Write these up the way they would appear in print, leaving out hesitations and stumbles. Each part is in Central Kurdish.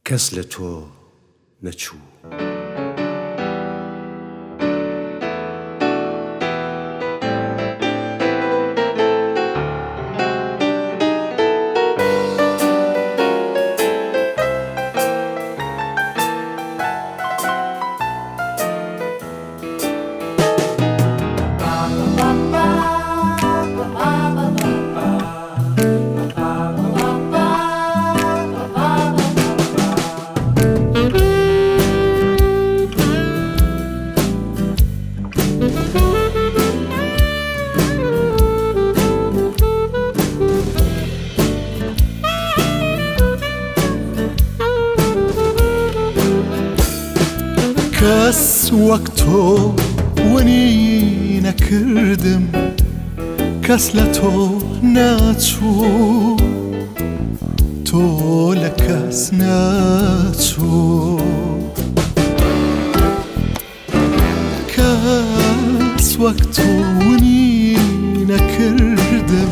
کەس لە تۆ نەچوو. کەس وەک تۆ ونی نەکردم کەس لە تۆ ناچوو تۆ لە کەس ناچوو کەس وەک تۆ ونی نەکردم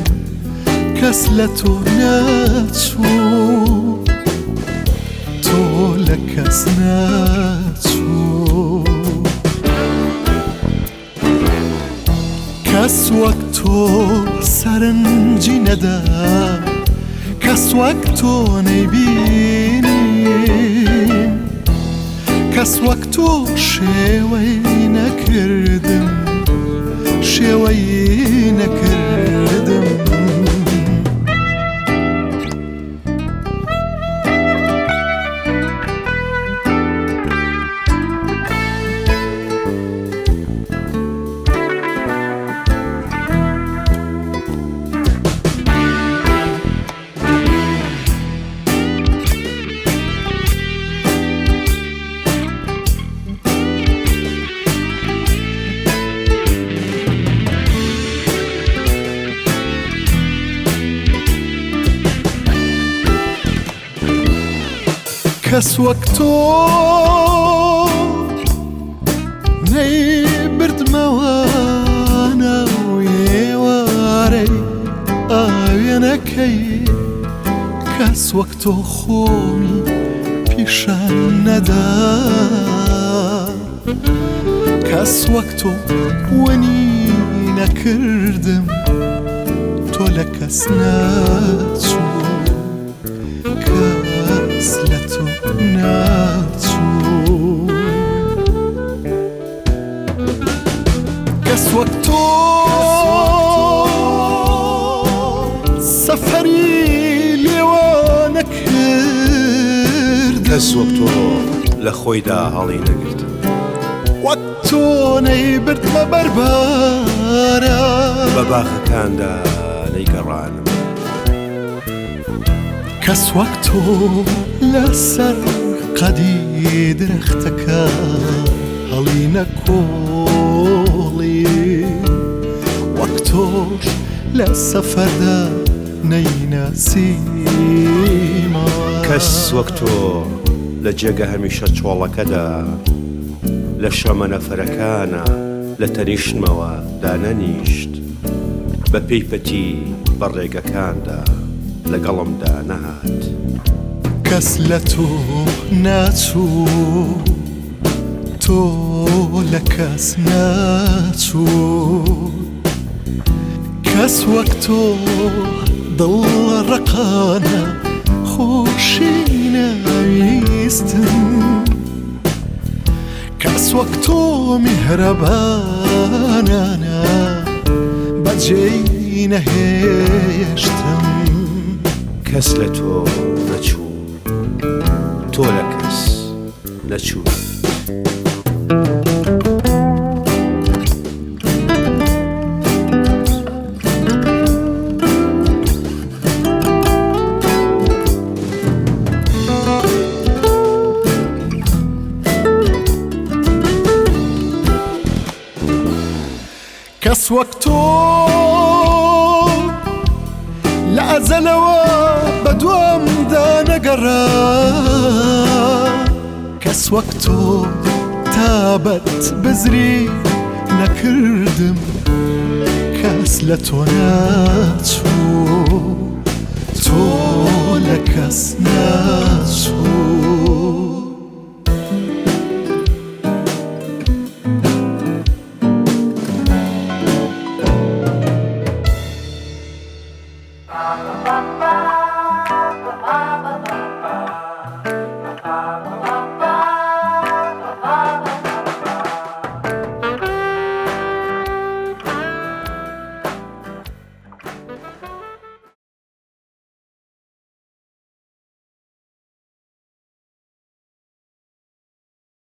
کەس لە تۆ ناچوو تۆ لە کەس ناچوو کەس وەک تۆ سەرنجی نەدا کەس وەک تۆ نەیبینیم کەس وەک تۆ شێوەی نەکردم شێوەی نەکردم. کەس وەک تۆ نەیبردمەوە ناو ئێوارەی ئاوێنەکەی کەس وەک تۆ خۆمی پیشان نەدا کەس وەک تۆ ونی نەکردم تۆ لە کەس ناچوو کەس لە تۆ ناچوو کەس وەک تۆ سەفەری لێوە نەکرد کەس وەک تۆ لە خۆیدا هەڵی نەگرتم وەک تۆ نەیبردمە بەر باران بە باخەکاندا نەیگەڕانم. کەس وەک تۆ لەسەر قەدی درەختەکە هەڵی نەکۆڵی وەک تۆش لە سەفەردا نەیناسیمەوە. کەس وەک تۆ لە جێگە هەمیشە چۆڵەکەدا لە شەمەنەفەرەکانا لە تەنیشتمەوە دانەنیشت. بە پێی پەتی بە ڕێگەکاندا لەگەڵمدا نەهات. کەس لە تۆ ناچوو، تۆ لە کەس ناچوو. کەس وەک تۆ دڵ ڕەقانە خۆشی ناویستم. کەس وەک تۆ میهرەبانانە بەجێی نەهێشتم. کەس لە تۆ نەچوو، تۆ لە کەس نەچووی. کەس وەک تۆ لە ئەزەلەوە بە دوامدا نەگەڕا کەس وەک تۆ تابەت بزری نەکردم کەس لە تۆ ناچوو تۆ لە کەس.